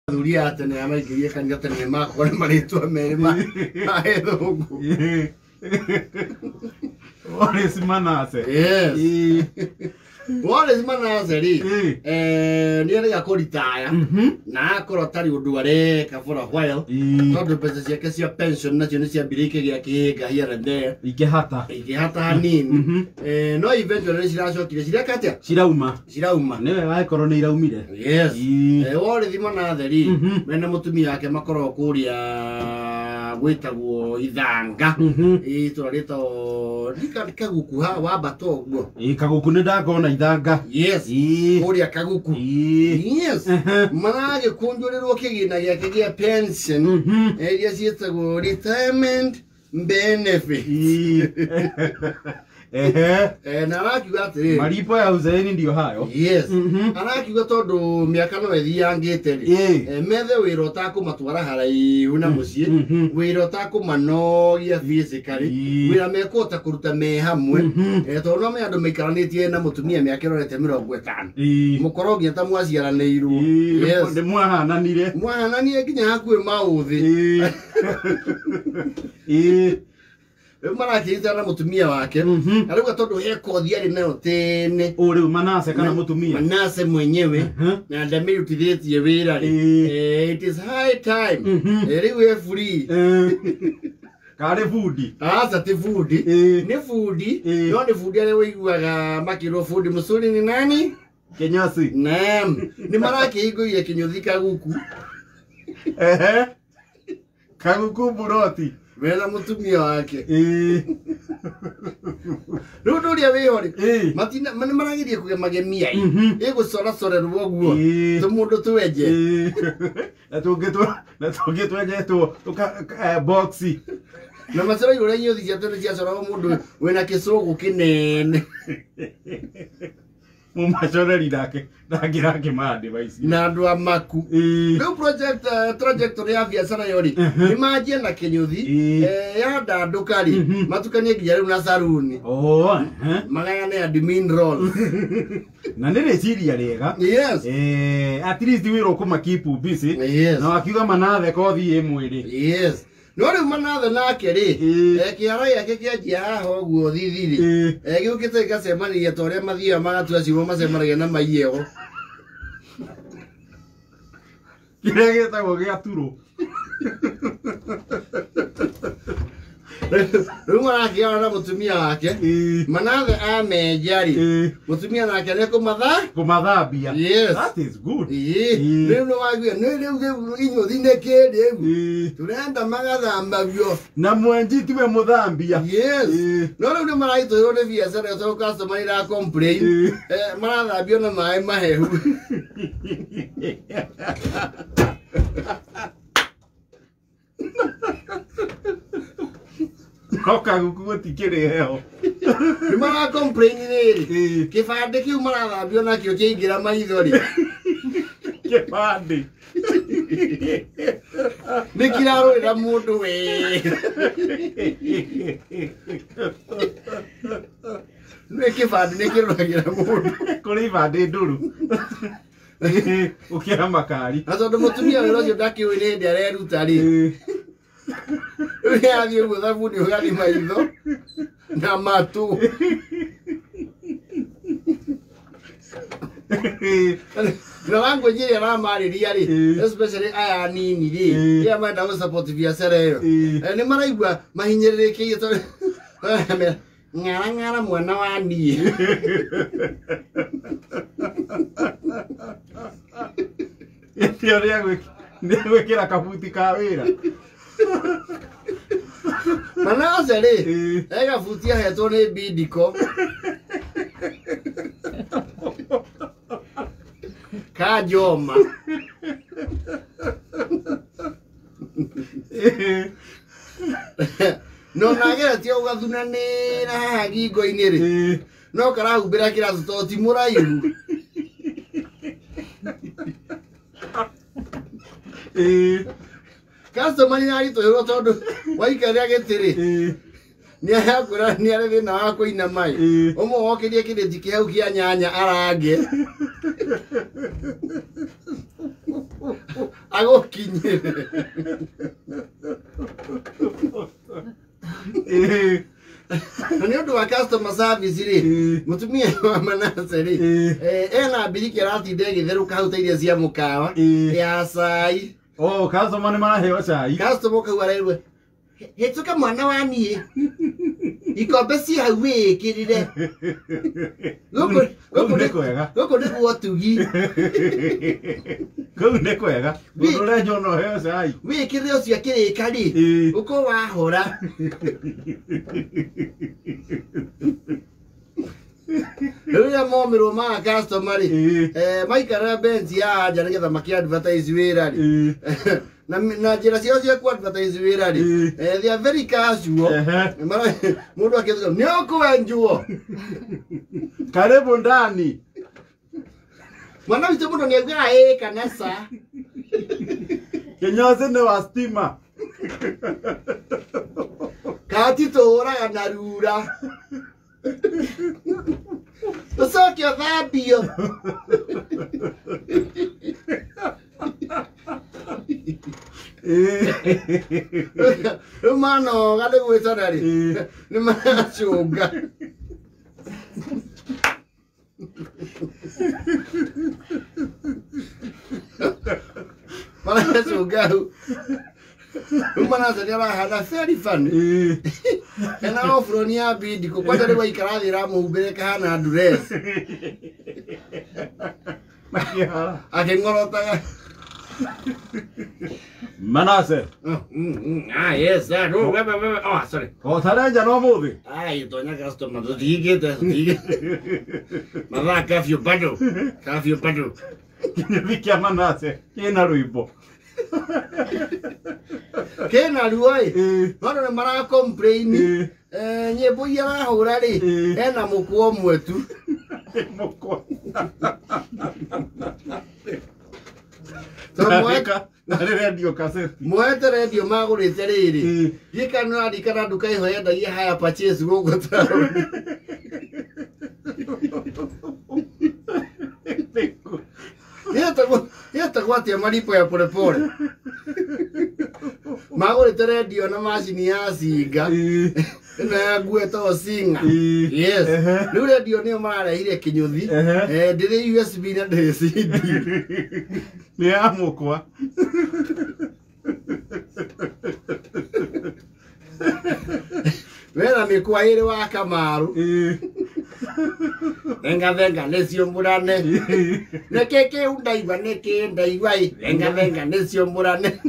Athuri a tene a maingĩrire kanitha tene nĩ makoragwo na marĩtwa merĩ ma gĩthũngũ. Wallace Manase. Yes. Wallace Manase rĩ, nĩ arĩga kũritaya na akorwo atarĩ ũndũ areka for a while, tondũ mbeca ciake cia pension nacio nĩ ciambire ikĩgĩa kĩhĩnga here and there. Ikĩhata. Ikĩhata hanini. No eventually nĩ ciracokire cireka atĩa? Cirauma. Cirauma. Nĩ wega angĩkorwo nĩ iraumire. Yes. Wallace Manase rĩ, mena mũtumia wake makoragwo kũrĩa gwĩtagwo Ithanga, itũra rĩtagwo Kaguku ha wambata ũguo. Ĩĩ, Kaguku nĩ ndakona Ithanga. Yes. Kũrĩa Kaguku. Yes. Maragĩkũnjũrĩrwo kĩgĩna gĩake gĩa pension, iria ciĩtagwo retirement benefit. Na arakiuga atĩrĩrĩ, Malipo ya uzeeni ndio hayo. Yes. Arakiuga tondũ mĩaka no ĩthiangĩte rĩ, methe wĩra ũtakũmatwara haraihu na mũciĩ, wĩra ũtakũmanogia physically, wĩra mekũhota kũruta me hamwe. Tondũ no me andũ maikaranĩtie na mũtumia mĩaka ĩrorete 50. Mũkorwo nginya ta mwaciaranĩirwo. Yes. Nĩ mwahananire. Mwahananire nginya hakuhĩ maũthĩ. Rĩu marakĩnyitana na mũtumia wake. Na rĩu tondũ he kothi arĩ nayo tene. Ũ rĩu Manase kana mũtumia? Manase mwenyewe. Na ndamĩrutithĩtie wĩra rĩ. It is high time. Rĩu e free. Karĩ bundi? Aca, ti bundi. Nĩ bundi. No nĩ bundi arĩa ũiguaga makĩrwo bundi mzuri ni nani? Kinyozi. Naam. Nĩ marakĩhingũrire kĩnyũthi Kaguku. Kaguku Buroti. Mena mũtumia wake. Rĩu ũndũ ũrĩa wĩho rĩ, matina nĩ marageria kũgemagemia ĩ. Ĩgũcoracorerwo ũguo. Tũmũndũ twenje. Na tũngĩ na tũngĩ twenjetwo boxi. Na macoro ũrĩa inyuthi cia tene ciacoragwo mũndũ wĩna kĩcũgũ kĩnene. Mũmacoreri nake ndangĩrakĩmandĩ maici. Na andũ amaku. Rĩu project trajectory ya biacara yo rĩ, nĩ manjie na kĩnyũthi, yandandũka rĩ, matukanie nginya rĩu na saruni. Magayane admin role. Na nĩ rĩciria rĩega. Yes. At least wĩra ũkũma keep busy. Yes. Na wakiuga Manathe kothi ĩ mwĩrĩ. Yes. No rĩu Manathe nake rĩ, kĩara gĩake kĩanjia haha ũguo thithi rĩ, gĩũkĩte gĩgacemania ta ũrĩa mathiaga magatua ciugo macemanagia na maiego. Kĩrĩa gĩtagwo gĩa turũ. Rĩu marakĩara na mũtumia wake. Manathe amenja rĩ, mũtumia nake nĩ kũmatha kũmathambia. Yes. That is good. Rĩu nĩ waigua nĩ rĩu rĩu inyũthi nĩ kĩ rĩu tũrenda magathambagio na mwenji tiwe mũthambia. Yes. No rĩu nĩ maraitũrwo nĩ biacara ĩyo tondũ customer ira complain. Marathambio na maĩ mahehu. No Kaguku gũtikĩrĩ heho. Nĩ mara complain rĩrĩ, kĩbandĩ kĩu marathambio nakĩo kĩaingĩra maitho rĩ. Kĩbandĩ. Nĩ kĩrarũrĩra mũndũ we. Nĩ kĩbandĩ nĩ kĩrũragĩra mũndũ. Kũrĩ ibandĩ ndũrũ. Ũkĩra makari. Na tondũ mũtumia wĩra ũcio ndakĩũĩ nĩ hĩndĩ areruta rĩ. Rĩu nĩ athiĩ ũguo thabuni ũgathiĩ maitho na matũ. Na language ĩrĩa aramarĩria rĩ, especially aya anini rĩ, rĩrĩa marenda gũ support biacara ĩyo, nĩ maraigua mahinyĩrĩrĩkĩire tondũ ng'ara ng'ara mwana wa niĩ. Ĩyo nĩ gwĩkĩra kabuti ka wĩra. Manase rĩ, he gabuti ahetwo nĩ Bidco. Ka Njoma. No nageretie gũgathunanĩra haha ngingo-inĩ rĩ, no karahumbĩra kĩratũ tondũ ti mũraihu. Customer nĩ aritũhĩrwo tondũ waikarĩra gĩtĩ rĩ, nĩ arakwĩra nĩ arĩ thĩna wa kũinama ĩ. Ũmũhokerie kĩrĩti kĩa hau kĩa nyanya arange. Agũkinyĩre. Na nĩ ũndũ wa customer service rĩ, mũtumia wa Manase rĩ, ena mbiriki aratinda ĩgĩtherũka hau ta iria cia mũkawa ya cai. Oh, customer nĩ maraheo cai. Customer kau arerwo hĩtũka mwana wa niĩ, ikombe ci hau wĩĩkĩrĩre. Gũkũ nĩ kwega. Gũkũ nĩguo ũtugi. Kũu nĩ kwega. Mũndũ ũrenjwo no ũheo cai. Wĩĩkĩrĩre ũcio akĩrĩka rĩ, ũkorwo wahora. Rĩrĩa momĩrwo ma customer rĩ, maikara bench ya nja nĩgetha makĩ-advertise wĩra rĩ, na njĩra ciao cia ku-advertise wĩra rĩ, they are very casual. Mũndũ akĩthuka nĩ ũkwenjwo. Karibu ndani. Mwana witũ mũndũ nĩaugaga ĩĩ kana ca. Kĩnyozi nĩ wa stima. Kati tũhũraga na rura. Ũcoke ũthambio. Rĩu manoga nĩ gwĩtana rĩ, nĩ maracũnga. Maracũnga hau. Rĩu Manase nĩ arahana very funny. Ena ofroni ya bindiko kwanja rĩu aikara thĩ ĩramũhumbĩra ĩkahana dress. Akĩng'orotaga. Manase. Ah, yes, that. Oh, wait, wait, wait. Oh, sorry. O tarenja no mũthĩ. Ai, tonya customer tũtigĩte, tũtigĩte. Mathaa curfew bado. Curfew bado. Kĩnyũthi kĩa Manase kĩna rwĩmbo. Kĩna ruo ĩ. No andũ nĩ mara complain. Nyĩmbo iria arahũra rĩ, ena mũkwa ũmwe tu. Mũkwa. Narĩ radio cassette. Moete radio magũrĩte rĩrĩ. Ndiĩ kana nĩũraririkana nduka ĩho yendagia hire purchase gũkũ taũni. Yetagwo atĩa malipo ya polepole. Magũrĩte radio na macini ya cinga. Ĩno ya nguo ĩtagwo Singer. Yes. Rĩu radio nĩyo mararehire kĩnyũthi. Ndĩrĩ USB na ndĩrĩ CD. Nĩ ya mũkwa. Wena mĩkwa ĩrĩ wa Kamaru. Thenga thenga nĩcio mũrane. Nĩkĩ kĩu ndaigua nĩkĩ ndaigua ĩ. Thenga thenga nĩcio mũrane.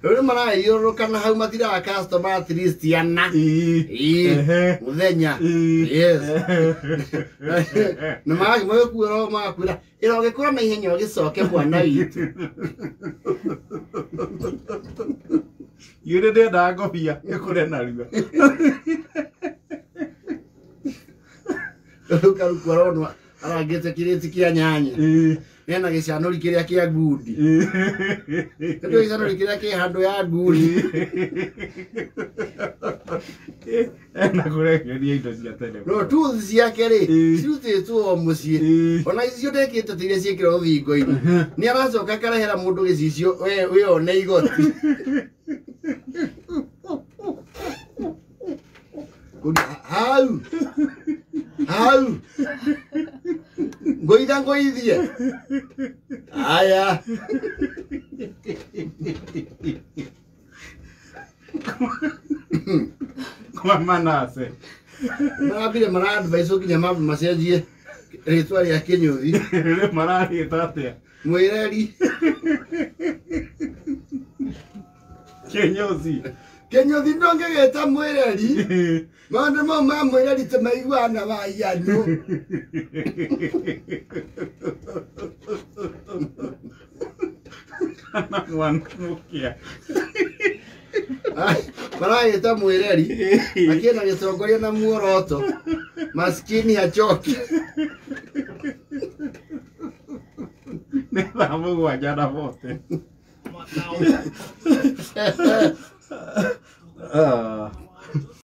Rĩu marayũrũrũka na hau matiraga customer at least ana. Mũthenya. Yes. Na magĩkuĩra magakwĩra ĩra ũgĩkũra na ihenya ũgĩcoke mwana witũ. Githĩ ndĩendaga ngobia ĩkũre narua. Rĩu Karuku aronwo arangĩte kĩrĩti kĩa nyanya. Ena gĩcanũri kĩrĩa kĩa ngundi. Nĩkĩo gĩcanũri kĩrĩa kĩ handũ ya ngundi. Ena kũrekereria indo cia tene. No tooth ciake rĩ, cirutĩtwo o mũciĩ. Ona icio ndekĩte ta iria ciĩkĩrwo rũthingo-inĩ. Nĩ aracoka akarehera mũndũ gĩcicio wĩone igoti. Hau. Hau. Ngũitha ngũithie. Aya. Kwa Manase. Marambire mara advice nginya mambe macenjie rĩtwa rĩa kĩnyũthi. Rĩu mararĩta atĩa? Mwĩreri. Kĩnyũthi. Kĩnyũthi ndũngĩgĩta mwĩreri. Maũndũ mau ma mwĩreri tũmaiguaga na waiyanũ. Kana mwana mũkĩa. Maragĩta mwĩreri akĩenda gĩtongoria na muoroto. Maskini hachoki. Nĩ thaa mũgwanja na bote.